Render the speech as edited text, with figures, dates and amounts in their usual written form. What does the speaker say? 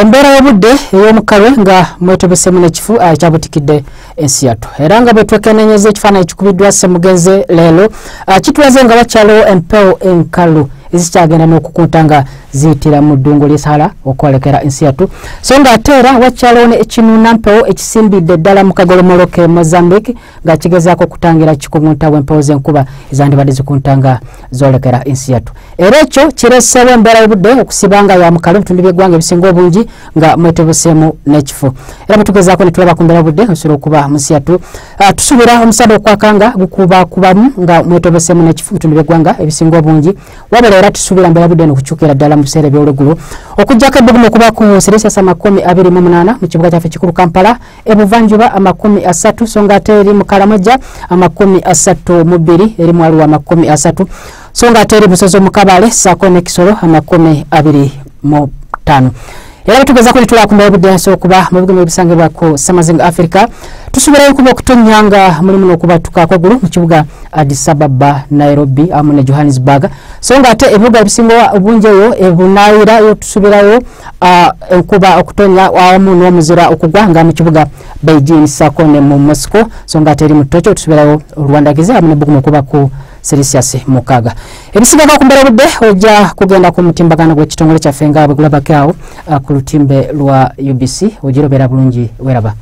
Embeera y'obudde ey'omukalwe nga mwetobesemu n'ekifu ekyabutikidde ensi yattu, era nga bwe twekennenyeza ekifaananyi kikubiddwa Ssemugenze leero, kitulaze nga wakyaliwo empewo enkalu ezikyagenda n'okukunta nga ziyitira mu ddungu ly'e Sahara okwolekera ensi yattu. So nga ate era wakyaliwo ekinuunampewo ekisimbidde ddala mu kagolomolo ke Mozambique nga kigezaako okutangira kikugunta w'empewo z'enkuba ezandibadde zikunta nga zoolekera ensi yattu. Era ekyo kireeseewo embeera y'obudde okusiba nga ya mukalu ebitundu by'eggwanga ebisinga obungi nga mwetobeseemu n'ekifo. Era bwe tugezaako ne tulaba ku mbeera y'obudde osobola okuba mu nsi yattu, tusuubira omusana okwaka nga gukubakubamu nga mwetobeseemu n'ekifo ebitundu by'eggwanga ebisinga obungi. Wabula era tusuubira mbeera y'obudde eno okukyukira ddala mu biseera eby'olweggulo, okuggyako ebbugumu okuba ku Celsius 28 mu kibuga kyaffe ekikulu Kampala, ebuvanjuba 30, so nga ate eri mu Karamoja 32, eri mu Arua 30, so nga ate eri Busozi mu Kabale ssaako ne Kisoro 25. Era bwe tugezaako ne tulaba ku mbeera y'obudde ensobola okuba mu bibuga ebisangibwa ku Ssemazinga Africa, tusuubirayo okuba okutonnya nga mulimu n'okubatuka kw'eggulu mu kibuga Addis Ababa, Nairobi awamu ne Johannesburg. So nga ate ebibuga ebisinga obungi eyo ebunaayira yo tusuubirayo enkuba okutonnya awamu n'omuzira okugwa nga mu kibuga Beijing ssaako ne mu Moscow. So nga ate eri mu Tokyo tusuubirayo olwandagize awamu n'ebbugumu okuba ku Celsius 6. Ebisigako ku mbeera y'obudde ojja kugenda ku mutimbagano gw'ekitongole kyaffe nga bwe gulabako awo ku lutimbe lwa UBC, ogirobera bulungi weraba.